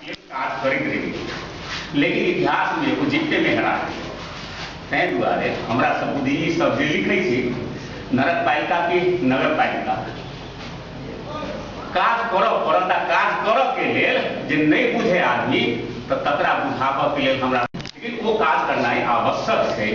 काज करैत रहि, लेकिन इतिहासमे ओ जीते में हेरा गेल। ताहि दुआरे हमरा सब बुद्धिजीवी सब जे लिखै छी, नरकपालिका की नगरपालिका काज करऽ पड़त। आ काज करऽ के लेल जे नहि बुझे आदमी तऽ तकरा बुझाबऽ के लेल हमरा, लेकिन ओ काज करनाइ आवश्यक छै।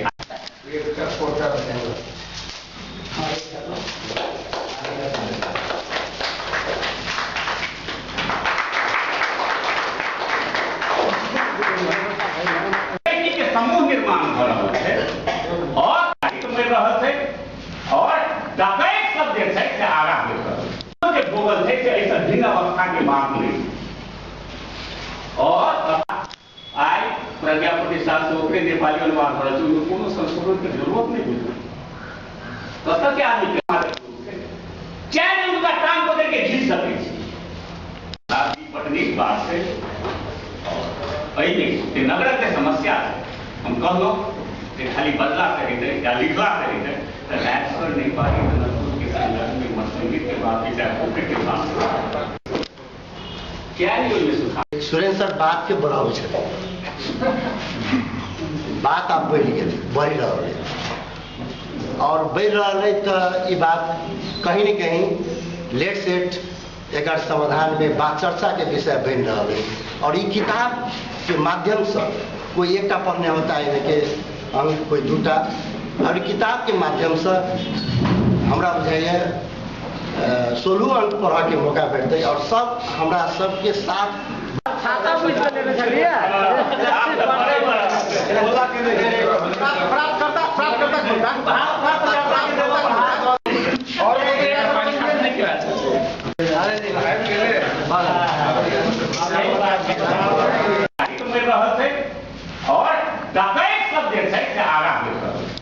के समूह निर्माण भऽ रहल छै और मरि रहल छै और डकैत सब जे छै से आगाँ बढ़ि रहल छै। जे भोगल छै से एहिसँ भिन्न अवस्था के बात नहि। और आइ प्रज्ञा प्रतिष्ठान से ओकरे नेपाली अनुवाद भऽ रहल छै, ओहिमे कोनो संशोधन के जरूरत नहि बुझल। कतऽ के आदमी के चारि हुनका टांग पकड़ि के घीच सकै छी। बड नीक बात छै। एहिमे जे नगरक जे समस्या छै, हम कहलहुँ जे खाली बजला से हेतै या लिखला से हेतै तऽ राजस्वर नेपाली जनकपुर के संदर्भ में मसंगीत के बात चाहे पोखरि के बात क्या नहीं ओहिमे सुधार। सुरेंद्र सर बात के बढ़ाबै छथिन, बात आब बढ़ि गेल, बढ़ि रहल है और बढ़ि रहल है तऽ ई बात कहीं ने कहीं लेट सेट एकर समाधान में बात चर्चा के विषय बनि रहल है। और ई किताब के माध्यम से कोई एकटा पढ़ने होता है के अंक, कोई दूटा, और किताब के माध्यम से हमरा बुझाइए 16 अंक पढ़ऽ के मौका भेटतै और सब हमरा सबके साथ खाता बुझि कऽ लेने छलियै। मरि रहल छै और डकैत सब जे छै से आगाँ बढ़ि रहल छै।